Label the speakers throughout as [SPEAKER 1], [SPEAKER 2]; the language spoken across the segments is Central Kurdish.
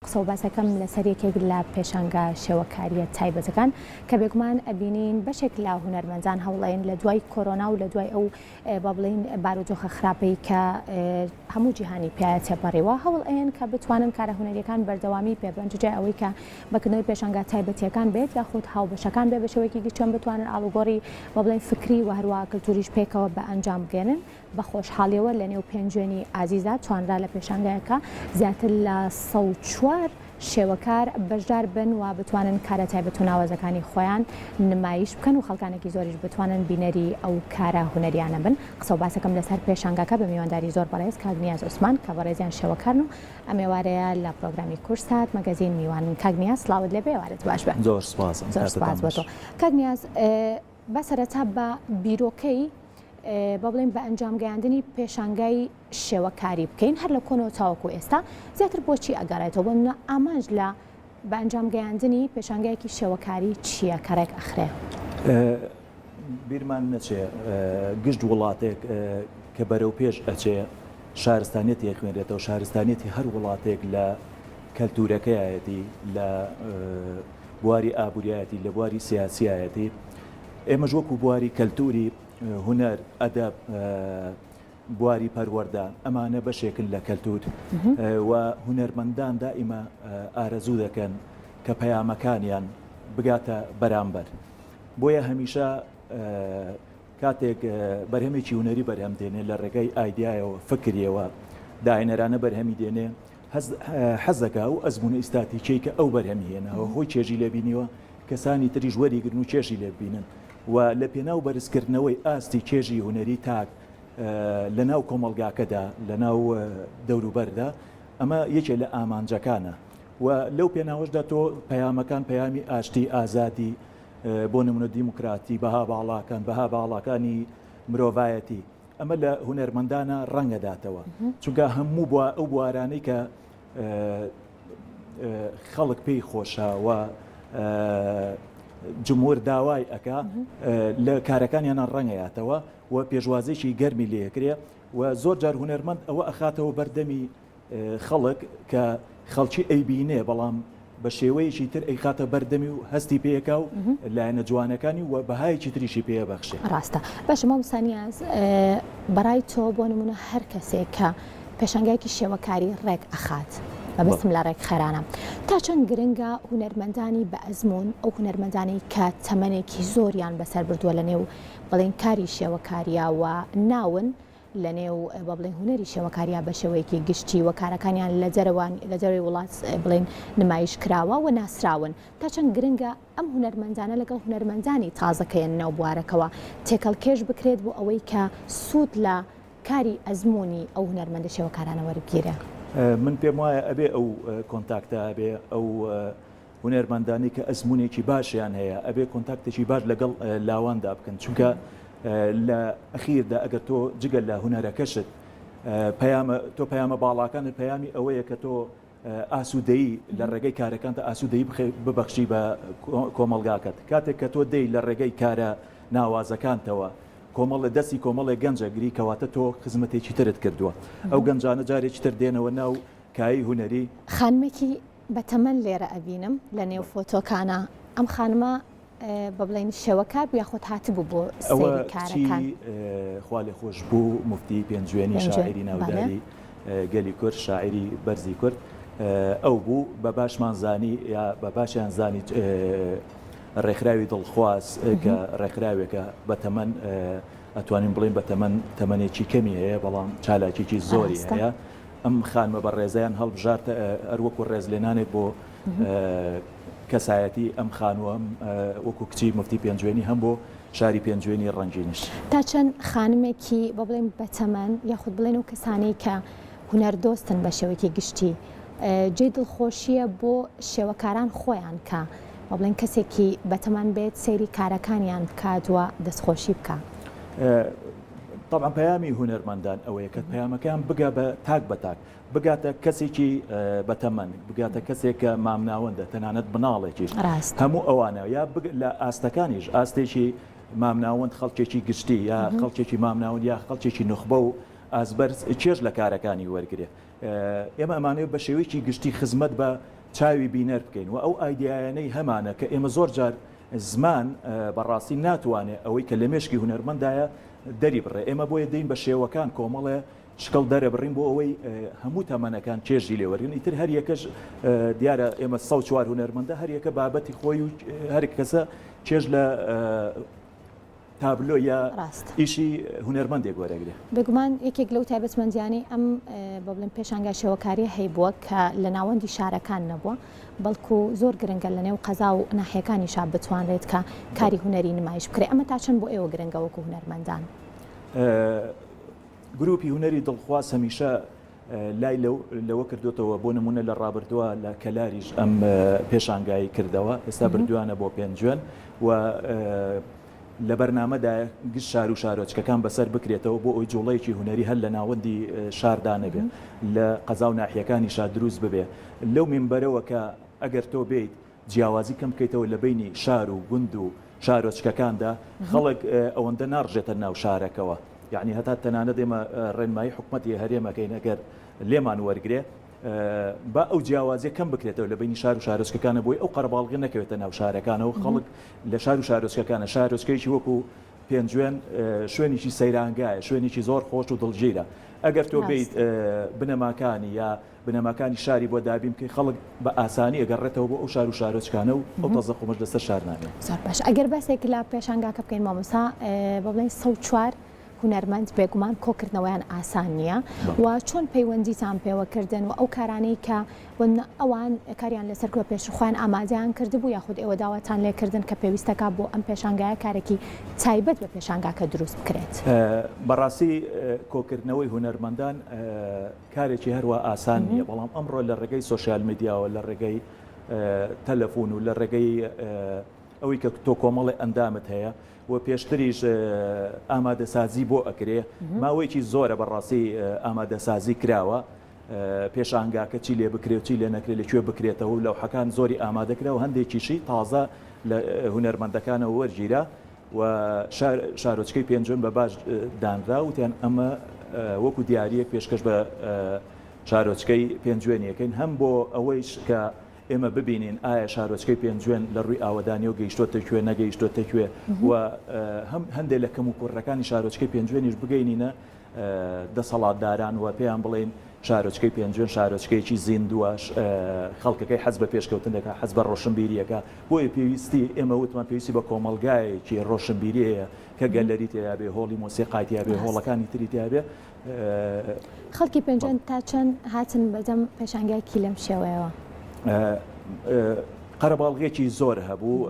[SPEAKER 1] قسە و باسەکەم لەسەر یەکێک لە پێشانگا شێوەکارییە تایبەتەکان کە بێگومان ئەبینین بەشێک لە هونەرمەندان هەوڵەیەن لە دوای کۆرۆنا و لە دوای ئەو با بڵێین بارودۆخە خراپەی کە هەموو جیهانی پیا تێپەڕیوە هەوڵ ئەیەن کە بتوانن کارە هونەریەکان بەردەوامی پێ بەن جای ئەوەی کە بەکردنەوەی پێشانگا تایبەتیەکان بێت یاخود هاوبەشەکان بێ بە شێوەیەکی گشت چۆن بتوانن ئاڵوگۆڕی با بڵێین فکری و هەروە کلتوریش پێکەوە بە ئەنجام بگەێنن. بە خۆشحاڵیەوە لە نێو پێنجوێنی ئازیزا توانرا لە پێشانگایەکە زیاتر لە 104 شێوەکار بەشدار بن و بتوانن کارە تایبەت و ناوازەکانی خۆیان نمایش بکەن و خەڵکانێکی زۆریش بتوانن بینەری ئەو کارە هونەریانە بن. قسە و باسەکەم لەسەر پێشانگاکە بە میوانداری زۆر بەڕێز کاک نیاز عوسمان کە بەڕێزیان شێوەکارن و ئەم ئێوارەیە لە پرۆگرامی کوردسات مەگەزین میوانن. کاک نیاز سڵاوت لێبێ ئێوارەت باش بێ.
[SPEAKER 2] زۆر سوپاس.
[SPEAKER 1] زۆر سوپاس بۆ تۆ. کاک نیاز با سەرەتا بە بیرۆکەی با بڵێین بە ئەنجام گەیاندنی پێشانگای شێوەکاری بکەین هەر لە کۆنەوە تاوەکو ئێستا زیاتر بۆچی ئەگەڕێتەوە بۆ نمونە ئامانج لە بە ئەنجام گەیاندنی پێشانگایەکی شێوەکاری چییە کە ڕێک ئەخرێ؟
[SPEAKER 2] بیرمان نەچێ گشت وڵاتێک کە بەرەو پێش ئەچێ شارستانیەتی ئەخوێنرێتەوە، شارستانیەتی هەر وڵاتێک لە کەلتورەکەیایەتی، لە بواری ئابووریایەتی، لە بواری سیاسیایەتی، ئێمەش وەکو بواری کەلتوری، هونەر، ئەدەب، بواری پەروەردە، ئەمانە بەشێکن لە کەلتور و هونەرمەندان دائیمە ئارەزوو دەکەن کە پەیامەکانیان بگاتە بەرامبەر. بۆیە هەمیشە کاتێک بەرهەمێکی هونەری بەرهەم دێنێ لە ڕێگای ئایدیایەوە، فکریەوە، داهێنەرانە بەرهەمی دێنێ، حەز دەکا ئەو ئەزموونە ئیستاتیکیەی کە ئەو بەرهەمی هێناوە خۆی چێژی لێ بینیوە، کەسانی تریش وەریگرن و چێژی لێ ببینن و لە پێناو بەرزکردنەوەی ئاستی چێژی هونەری تاک لە ناو کۆمەڵگاکەدا، لە ناو دەوروبەردا، ئەمە یەکێ لە ئامانجەکانە و لەو پێناوەشدا تۆ پەیامەکان پەیامی ئاشتی، ئازادی، بۆ نمونە دیموکراتی، بەها باڵاکان، بەها باڵاکانی مرۆڤایەتی، ئەمە لە هونەرمەندانە ڕەنگەداتەوە، چونکە هەموو ئەو بوارانەی کە خەڵک پێی خۆشە و جمهور داوای ئەکا لە کارەکانیانە ڕەنگەیاتەوە و پێشوازێکی گەرمی لێکرێ و زۆر جار هونەرمەند ئەوە ئەخاتەوە بەردەمی خەڵک کە خەڵکی ئەیبینێ بەڵام بە شێوەیەکی تر ئەیخاتە بەردەمی و هەستی پێکا و لایەنە جوانەکانی و بەهایەکی تریشی پێ بەخشێ.
[SPEAKER 1] ڕاستە باشە مامۆستا نیاز بەڕای تۆ بۆ نمونە هەر کەسێک کە پێشانگایەکی شێوەکاری ڕێک ئەخات مەبەستم لە ڕێکخەرانە تا چەند گرنگە هونەرمەندانی بە ئەزموون ئەو هونەرمەندانەی کە تەمەنێکی زۆریان بەسەر بردووە لە نێو بڵێن کاری شێوەکاریە و ناون لە نێو با بڵێین هونەری شێوەکاریا بە شێوەیەکی گشتی و کارەکانیان لە دەرەوە لە دەرەوەی وڵات بڵێین نمایش کراوە و ناسراون تا چەند گرنگە ئەم هونەرمەندانە لەگەڵ هونەرمەندانی تازە کە یەن ناو بوارەکەوە تێکەڵکێش بکرێت بۆ ئەوەی کە سوود لە کاری ئەزموونی ئەو هونەرمەندە شێوەکارانە وەربگیرێ؟
[SPEAKER 2] من پێم وایە ئەبێ ئەو کۆنتاکتە هەبێ ئەو هونەرمەندانی کە ئەزموونێکی باشیان هەیە ئەبێ کۆنتاکتێکی باش لەگەڵ لاواندا بکەن چونکە لە ئەخیردا ئەگەر تۆ جگە لە هونەرەکەشت پەیامە تۆ پەیامە باڵاکانت پەیامی ئەوەیە کە تۆ ئاسوودەیی لە ڕێگەی کارەکانتە ئاسوودەیی ببەخشی بە کۆمەڵگاکەت کاتێک کە تۆ دێی لە ڕێگەی کارە ناوازەکانتەوە کۆمەڵە دەستی کۆمەڵێک گەنجە گری کەواتە تۆ خزمەتێکی ترت کردووە ئەو گەنجانە جارێکی تر دێنەوە ناو کایی هونەری.
[SPEAKER 1] خانمێکی بەتەمەن لێرە ئەبینم لە نێو فۆتۆکانا ئەم خانمە بە بڵێین شێوەکار بوو یاخود هاتبوو بۆ سەیری کارەکان؟
[SPEAKER 2] ئەوە کچی خوالێخۆشبوو موفتی پێنجوێنی شاعیری ناوداری گەلی کورد شاعیری بەرزی کورد ئەو بوو بە باشمان زانی یا بە باشیان زانی ڕێکخراوی دڵخواز کە ڕێکخراوێکە بە تەمەن ئەتوانین بڵێین بە تەمەن تەمەنێکی کەمی هەیە بەڵام چالاکیی زۆری هەیە. ئەم خانمە بەڕێزەیان هەڵبژارد هەر وەکو ڕێزلێنانێک بۆ کەسایەتی ئەم خانووە وەکو کچی مفتی پێنجوێنی هەم بۆ شاری پێنجوێنی ڕەنگینیش.
[SPEAKER 1] تا چەند خانمێکی با بڵێین بەتەمەن یاخود بڵێین ئەو کەسانەی کە هونەردۆستن بە شێوەیەکی گشتی جێی دڵخۆشییە بۆ شێوەکاران خۆیان کە با بڵێین کەسێکی بەتەمەن بێت سەیری کارەکانیان بکات و دەستخۆشی بکا؟
[SPEAKER 2] تەبعەن پەیامی هونەرمەندان ئەوەیە کە پەیامەکەیان بگا بە تاک بە تاک، بگاتە کەسێکی بەتەمەن، بگاتە کەسێک کە مامناوەندە، تەنانەت مناڵێکیش، هەموو ئەوانە یا لە ئاستەکانیش ئاستێکی مامناوەند خەڵکێکی گشتی یا خەڵکێکی مامناوەند یا خەڵکێکی نوخبە و ئاستبەرز چێژ لە کارەکانی وەرگرێ. ئێمە ئەمانەوێت بە شێوەیەکی گشتی خزمەت بە. چاوی بینەر بکەین و ئەو ئایدیایانەی هەمانە کە ئێمە زۆر جار زمان بەڕاستی ناتوانێ ئەوەی کە لە مێشکی هونەرمەندایە دەری بڕێ ئێمە بۆیە دێین بە شێوەکان کۆمەڵێ شکڵ دەرەبڕین بۆ ئەوەی هەموو تەمەنەکان چێژی لێ وەرگرن ئیتر هەر یەکەش دیارە ئێمە 104 هونەرمەندە هەر یەکە بابەتی خۆی و هەر کەسە چێژ لە تابلۆ یا
[SPEAKER 1] ڕاستە.
[SPEAKER 2] ئیشی هونەرمەندێک وەرەگرێ.
[SPEAKER 1] بێگومان یەکێک لەو تایبەتمەندیانەی ئەم با بڵێم پێشانگای شێوەکاریە هەیبووە کە لە ناوەندی شارەکان نەبووە بەڵکو زۆر گرنگە لە نێو قەزا و ناحیەکانیشا بتوانرێت کە کاری هونەری نمایش بکرێت ئەمە تا چەند بۆ ئێوە گرنگە وەکو هونەرمەندان؟
[SPEAKER 2] گروپی هونەری دڵخواز هەمیشە لای لەوە کردوتەوە بۆ نمونە لە ڕابردووە لە کەلاریش ئەم پێشانگایی کردەوە ئێستا بردوویانە بۆ پێنجوێن و لە بەرنامەدایە گشت شار و شارۆچکەکان بەسەر بکرێتەوە بۆ ئەوی جوڵەیەکی هونەری هەر لە ناوەندی شاردا نەبێ لە قەزا و ناحیەکانیشا دروست ببێ لەو مینبەرەوە کە ئەگەر تۆ بێیت جیاوازی کەم بکەیتەوە لە بەینی شار و گوند و شارۆچکەکاندا خەڵک ئەوەندە ناڕژێتە ناو شارەکەوە یعنی هەتا تەنانەت ئێمە ڕێنمایی حکومەتی هەرێمەکەین ئەگەر لێمان وەرگێ با ئەو جیاوازیە کەم بکرێتەوە لە بینی شار و شارۆچکەکانە بۆی ئەو قەرەباڵغی نەکەوێتە ناو شارەکانەوە خەڵک لە شار و شارۆچکەکانە شارۆچکەیەکی وەکو پێنجوێن شوێنێکی سەیرانگایە شوێنێکی زۆر خۆش و دڵگیرە ئەگەر تۆ بیت بنەماکانی یا بنەماکانی شاری بۆ دابین بکەی خەڵک بە ئاسانی ئەگەڕێتەوە بۆ ئەو شار و شارۆچکانە و ئەو تەزەقومەش لەسەر شار نامێنێت.
[SPEAKER 1] زۆر باش ئەگەر باسێک لە پێشانگاکە بکەین مامۆستا با بڵێین 104 هونەرمەند بێگومان کۆکردنەوەیان ئاسان نییە و چۆن پەیوەندیتان پێوە کردن و ئەو کارانەی کە ئەوان کاریان لەسەر کردوە پێشتر خۆیان ئامادەیان کردبوو یاخود ئێوە داواتان لێکردن کە پێویستەکە بۆ ئەم پێشانگایە کارێکی تایبەت بە پێشانگاکە دروست بکرێت؟
[SPEAKER 2] بەڕاستی کۆکردنەوەی هونەرمەندان کارێکی هەروا ئاسان نییە، بەڵام ئەمڕۆ لە ڕێگەی سۆشیال میدیاوە، لە ڕێگەی تەلەفون و لە ڕێگەی ئەوەی کە تۆ کۆمەڵی ئەندامت هەیە و پێشتریش ئامادەسازی بۆ ئەکرێ، ماوەیەکی زۆرە بەڕاستی ئامادەسازی کراوە، پێشانگاکە چی لێ بکرێ و چی لێ نەکرێ، لە کوێ بکرێتەوە و لەوحەکان زۆری ئامادە کرا و هەندێکیشی تازە لە هونەرمەندەکانەوە وەرگیرا. و شارۆچکەی پێنجوێن بە باش دانرا، وتیان ئەمە وەکو دیارییەک پێشکەش بە شارۆچکەی پێنجوێنی ئەکەین، هەم بۆ ئەوەیش کە ئێمە ببینین ئایا شارۆچکەی پێنجوێن لە ڕووی ئاوەدانیەوە گەیشتۆتە کوێ نەگەیشتۆتە کوێ و هەم هەندێک لە کەموکوڕەکانی شارۆچکەی پێنجوێنیش بگەینینە دەسەڵاتداران و پێیان بڵێین شارۆچکەی پێنجوێن شارۆچکەیەکی زیندووە، خەڵکەکەی حەز بە پێشکەوتن دەکات، حەز بە ڕۆشنبیرییەکە، بۆیە پێویستی، ئێمە وتمان پێویستی بە کۆمەڵگایەکی ڕۆشنبیری هەیە کە گەلەری تێدا بێ، هۆڵی مۆسیقای تیا بێ، هۆڵەکانی تری تیا بێ.
[SPEAKER 1] خەڵکی پێنجوێن تا چەند هاتن بەدەم پێشانگایەکی لەم شێوەیەوە؟
[SPEAKER 2] قەرەباڵغییەکی زۆر هەبوو.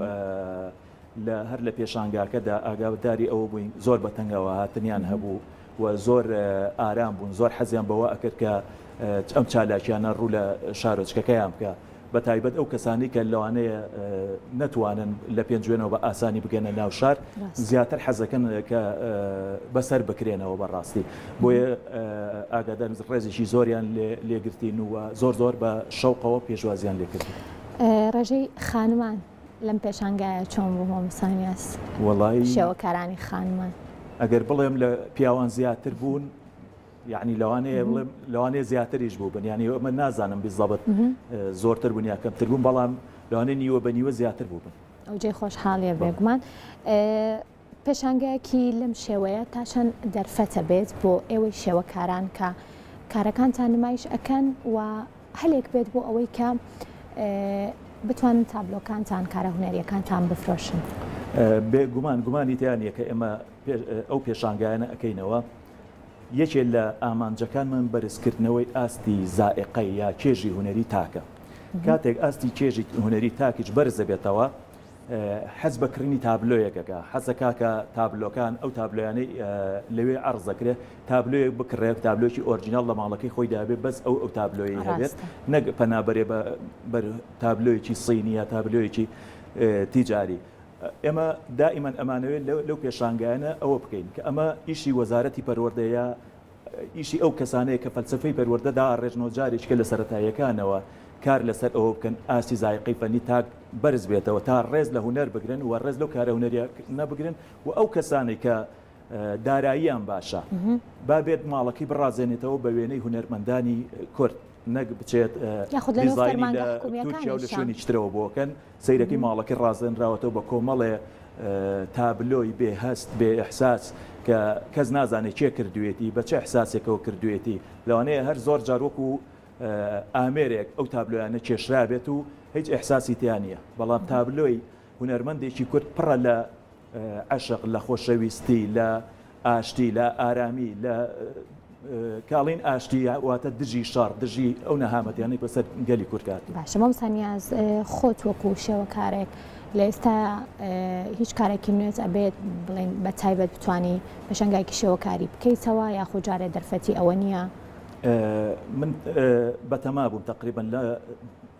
[SPEAKER 2] لە هەر لە پێشانگاکەدا ئاگاداری ئەوە بووین زۆر بە تەنگەوە هاتنیان هەبوو و زۆر ئارام بوون، زۆر حەزیان بەوە ئەکرد کە ئەم چالاکیانە ڕوو لە شارۆچکەکەیان بکا، بە تایبەت ئەو کەسانەی کە لەوانەیە نەتوانن لە پێنجوێنەوە بە ئاسانی بگەنە ناو شار، زیاتر حەزەکەن کە بەسەر بکرێنەوە بە ڕاستی. بۆیە ئاگادارین ڕێزێکی زۆریان لێگرتین و زۆر زۆر بە شەوقەوە پێشوازیان لێکردین.
[SPEAKER 1] ڕێژەی خانمان لەم پێشانگایە چۆن بوو مامۆستا نیاز؟
[SPEAKER 2] وەڵایی
[SPEAKER 1] شێوەکارانی خانمان.
[SPEAKER 2] ئەگەر بڵێم لە پیاوان زیاتر بوون یعنی لەوانەیە بڵێم لەوانەیە زیاتریش بوو بن یعنی ئەمە نازانم بیزەبت زۆرتر بوون یا کەمتر بوون بەڵام لەوانەیە نیوە بە نیوە زیاتر بوو بن.
[SPEAKER 1] ئەو جێی خۆشحاڵیە بێگومان. پێشانگایەکی لەم شێوەیە تا چەند دەرفەتە بێت بۆ ئێوەی شێوەکاران کە کارەکانتان نمایش ئەکەن و هەلێک بێت بۆ ئەوەی کە بتوانن تابلۆکانتان کارە هونەریەکانتان بفرۆشن؟
[SPEAKER 2] بێ گومان گومانی تیا نییە کە ئێمە ئەو پێشانگایانە ئەکەینەوە یەکێ لە ئامانجەکانمان بەرزکردنەوەی ئاستی زائقەی یا چێژی هونەری تاکە کاتێک ئاستی چێژی هونەری تاکیش بەرز دەبێتەوە حەز بە کڕینی تابلۆیەک ئەکا، حەز ئەکا کە تابلۆکان، ئەو تابلۆیانەی لەوێ عەرز ئەکرێ، تابلۆیەک بکڕێ، تابلۆیەکی ئۆرجیناڵ لە ماڵەکەی خۆیدا هەبێ، بەس ئەو ئەو تابلۆیەی هەبێت، نەک پەنا بەرێ بە بەر تابلۆیەکی سینی یا تابلۆیەکی تیجاری. ئێمە دائیمەن ئەمانەوێت لەو پێشانگایانە ئەوە بکەین کە ئەمە ئیشی وەزارەتی پەروەردەیە، ئیشی ئەو کەسانەیە کە فەلسەفەی پەروەردە داڕێژنەوە جارێکیکە لە سەرەتاییەکانەوە کار لەسەر ئەوە بکەن ئاستی زایقەی فەنی تاک بەرز بێتەوە تا ڕێز لە هونەر بگرن و ڕێز لەو کارە هونەریانە بگرن و ئەو کەسانەی کە داراییان باشە با بێت ماڵەکەی بڕازێنێتەوە بە وێنەی هونەرمەندانی کورد. نەک بچێت
[SPEAKER 1] یاخود لە نێو
[SPEAKER 2] دیزاینی
[SPEAKER 1] فەرمانگە
[SPEAKER 2] لە تورکیا و لە
[SPEAKER 1] حکومییەکانیشا.
[SPEAKER 2] شوێنێکی ترەوە بۆ کەن سەیرەکەی ماڵەکەی ڕازێنراوەتەوە بە کۆمەڵێ تابلۆی بێ هەست بێ ئیحساس کە کەس نازانێت کێ کردوێتی بە چ ئیحساسێکەوە کردوێتی لەوانەیە هەر زۆر جار وەکو ئامێرێک ئەو تابلۆیانە کێشرابێت و هیچ ئیحساسی تیا نییە بەڵام تابلۆی هونەرمەندێکی کورد پڕە لە عەشق، لە خۆشەویستی، لە ئاشتی، لە ئارامی، لە کاڵین ئاشتی واتە دژی شەڕ، دژی ئەو نەهامەتیانەی بەسەر گەلی کورد هاتوون.
[SPEAKER 1] باشە مامۆستا نیاز خۆت وەکو شێوەکارێک لە ئێستا هیچ کارێکی نوێت ئەبێت بڵێن بە تایبەت بتانی پێشەنگایکی شێوەکاری بکەیتەوە یاخود جارێ دەرفەتی ئەوە نییە؟
[SPEAKER 2] من بەتەما بووم تقریبا لە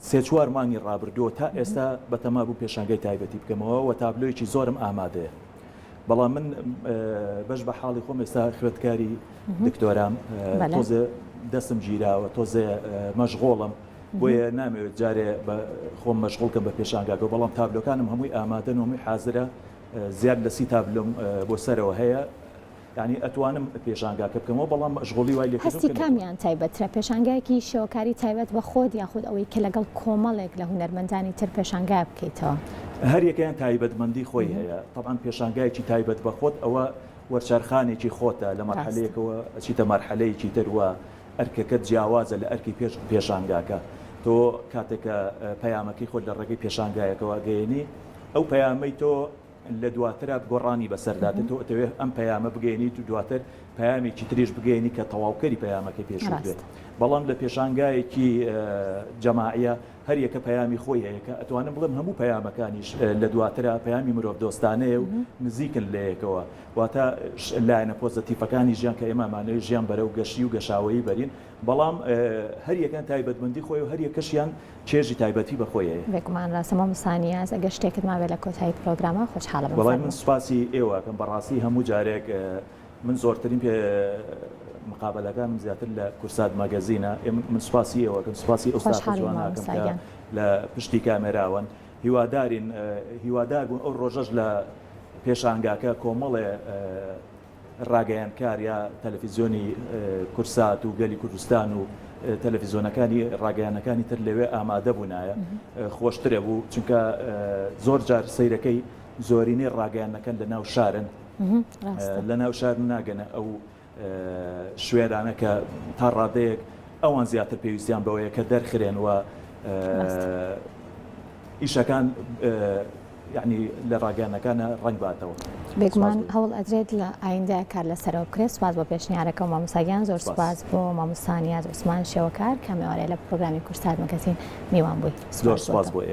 [SPEAKER 2] سێ چوار مانگی ڕابردووە تا ئێستا بەتەما بوو پێشانگای تایبەتی بکەمەوە و تابلۆیەکی زۆرم ئامادەیە بەڵام من بەش بە حاڵی خۆم ئێستا خوێندکاری دکتۆرام تۆزێ دەستم گیراوە تۆزێ مەشغۆڵم بۆیە نامەوێت جارێ بە خۆم مەشغوڵکەم بە پێشانگاکە بەڵام تابلۆکانم هەمووی ئامادەن و هەمووی حازرە زیاد لە 30 تابلۆم بۆ سەرەوە هەیە یانی ئەتوانم پێشانگاکە بکەمەوە بەڵام مەشغوڵی وای لێکردم
[SPEAKER 1] هەستی
[SPEAKER 2] کە نەتوانم.
[SPEAKER 1] کامیان تایبەترە، پێشانگایەکی شێوەکاری تایبەت بە خۆت یاخود ئەوەی کە لەگەڵ کۆمەڵێک لە هونەرمەندانی تر پێشانگا بکەیتەوە؟
[SPEAKER 2] هەر یەکەیان تایبەتمەندی خۆی هەیە، تەبعەن پێشانگایەکی تایبەت بە خۆت ئەوە وەرچەرخانێکی خۆتە لە
[SPEAKER 1] ڕاستە.
[SPEAKER 2] مەرحەلەیەکەوە ئەچیتە مەرحەلەیەکی تر و ئەرکەکەت جیاوازە لە ئەرکی پێش پێشانگاکە. تۆ کاتێک کە پەیامەکەی خۆت لە ڕێگەی پێشانگایەکەوە ئەگەیەنی ئەو پەیامەی تۆ لە دواترا گۆڕانی بەسەردا دێت، تۆ ئەتەوێت ئەم پەیامە بگەیەنیت و دواتر پەیامێکی تریش بگەیەنی کە تەواوکەری پەیامەکەی پێشوو بێت. بەڵام لە پێشانگایەکی جەماعیە هەر یەکە پەیامی خۆی هەیە کە ئەتوانم بڵێم هەموو پەیامەکانیش لە دواترا پەیامی مرۆڤدۆستانەیە و نزیکن لە یەکەوە. واتە لایەنە پۆزەتیفەکانی ژیان کە ئێمە ئەمانەوێت ژیان بەرەو گەشی و گەشاوەیی بەرین، بەڵام هەر یەکەیان تایبەتمەندی خۆی و هەر یەکەشیان چێژی تایبەتی بە خۆی هەیە.
[SPEAKER 1] بێگومان ڕاستە مامۆستا نیاز ئەگەر شتێکت مابێت لە کۆتایی پرۆگرامە خۆشحاڵەبم
[SPEAKER 2] وەڵای من
[SPEAKER 1] فەرموو.
[SPEAKER 2] سوپاسی ئێوە ئەکەم بەڕاستی هەموو جارێک من زۆرترین پێ مقابەلەکانم زیاتر لە کورسات مەگەزینە من سوپاسی ئێوە ئەکەم سوپاسی ئەو ستافە
[SPEAKER 1] خۆشحاڵین
[SPEAKER 2] جوانە ئەکەم
[SPEAKER 1] مامۆستا
[SPEAKER 2] کە
[SPEAKER 1] گیان.
[SPEAKER 2] لە پشتی کامێراوەن هیوادارین هیوادار بوون ئەو ڕۆژەش لە پێشانگاکە کۆمەڵێ ڕاگەیاندکار یا تەلەفیزیۆنی کورسات و گەلی کوردستان و تەلەفیزیۆنەکانی ڕاگەیانەکانی تر لەوێ ئامادە بوونایە خۆشترە بوو چونکە زۆر جار سەیرەکەی زۆرینەی ڕاگەیاندنەکان لە ناو شارن لە ناو شار ناگەنە ئەو شوێنانە کە تا ڕادەیەک ئەوان زیاتر پێویستیان بەوەیە کە دەرخرێن و ئیشەکان یەعنی لە ڕاگەیاندنەکانا ڕەنگ باتەوە.
[SPEAKER 1] بێگومان
[SPEAKER 2] سوپاس بۆ.
[SPEAKER 1] هەوڵ ئەدرێت لە ئایندە کار لەسەرەوە بکرێت. سوپاس بۆ پێشنیارەکە و مامۆستا گیان. زۆر
[SPEAKER 2] سوپاس.
[SPEAKER 1] سوپاس بۆ مامۆستا نیاز عوسمان شێوەکار کە ئەم ئێوارەیە لە پرۆگرامی کوردسات مەگەزین میوان بووی.
[SPEAKER 2] زۆر
[SPEAKER 1] سوپاس بۆ
[SPEAKER 2] سوپاس
[SPEAKER 1] تۆ.
[SPEAKER 2] بۆ ئێوە.